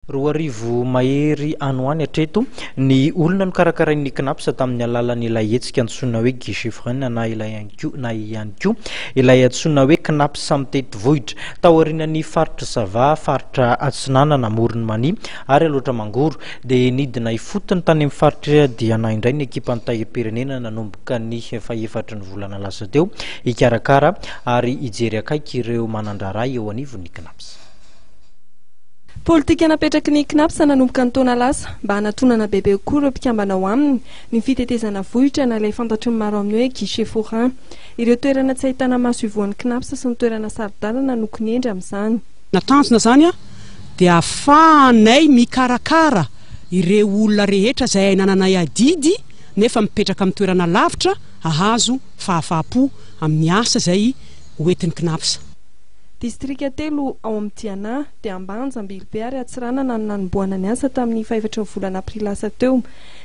2000 mahery any ho any hatreto ny olona nokarakarain'ny CNaPS tamin'ny alalan'ilay hetsika antsoina hoe guichet forain na ilay na ihany koa ilay antsoina hoe CNaPS mitety vohitra. Taorian'ny faritra Sava, faritra Atsinanana, Amoron'i Mania ary Alaotra Mangoro dia nidina ifotony tany amin'ny faritra Diana indray ny ekipan'ny Tahirim-pirenena nanomboka ny fahefatry ny volana lasa teo hikarakara ary hijery akaiky ireo manan-draharaha eo anivon'ny CNaPS. Politika napetraky ny CNaPS nanomboka ny taona lasa mba hanatonana bebe kokoa ireo mpikambana ao aminy ny fitetezana vohitra na ilay fantatry ny maro amin'ny hoe guichet forain. Ireo toerana tsy ahitana maso ivohon'ny CNaPS sy ny toerana saro-dalana no kinendry amin'izany. Ny tanjona izany dia ahafahanay mikarakara ireo olona rehetra izay anananay adidy nefa mipetraka amin'ny toerana lavitra hahazo fahafaham-po amin'ny asa izay hoentin'ny CNaPS. Distrika telo ao amin'ny Diana, dia Ambanja, Ambilobe ary Antsiranana no nanombohana ny asa tamin'ny fahefatry ny volana aprily lasa teo,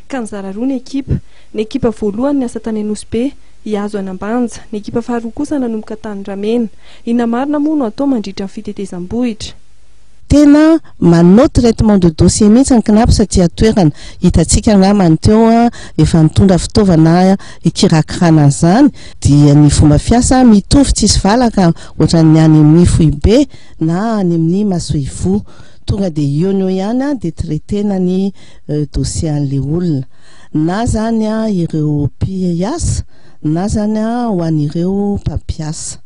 ka nizara roa ny ekipa. Ny ekipa voalohany niasa tany Anosibe, hihazo an'Ambanja. Ny ekipa faharoa kosa nanomboka tany Ramena. Inona marina moa no atao mandritra ny fitetezam-bohitra? Tena manao traitement de dossier mihitsy ny Cnaps aty an-toerana. Hitantsika angamba ny teo, efa nitondra fitaovana hikirakirana an'izany. Dia ny fomba fiasa mitovy tsisy valaka ohatran'ny any amin'ny foibe na any amin'ny masoivoho. Tonga dia eo no eo ihany dia traiter-na ny dossier an'ilay olona. Na izany ireo mpiasa na izany ho an'ireo mpampiasa.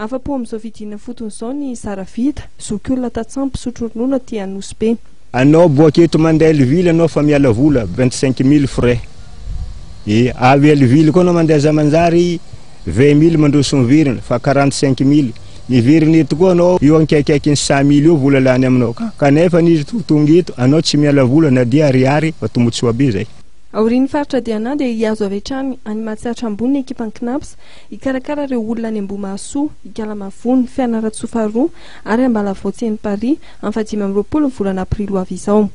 Afa-po amin'izao fidinana ifotony izao ny zara vita, zokiolona tantsaha mpisotro ronono aty Anosibe. Anao boaka eto mandeha Hellville anao fa miala vola 25 mille frais e avy Hellville koa anao mandeha Zamanjary 20 mille mandroso miverina fa 45 mille miverina eto koa anao eo ankaikaiky ny 100 mille eo vola lany aminao ka kanefa izy tonga eto anao tsy miala vola na dia ariary fa tombotsoa be zay. Aorian'ny faritra Diana dia hihazo avy hatrany any Matsiatra Ambony ny ekipan'ny CNaPS hikarakara ireo olona any Ambohimahasoa, Ikalamavony, Fianarantsoa faharoa ary Ambalavao Tsieniparis amin'ny faha 25 ny volana aprily ho avy izao.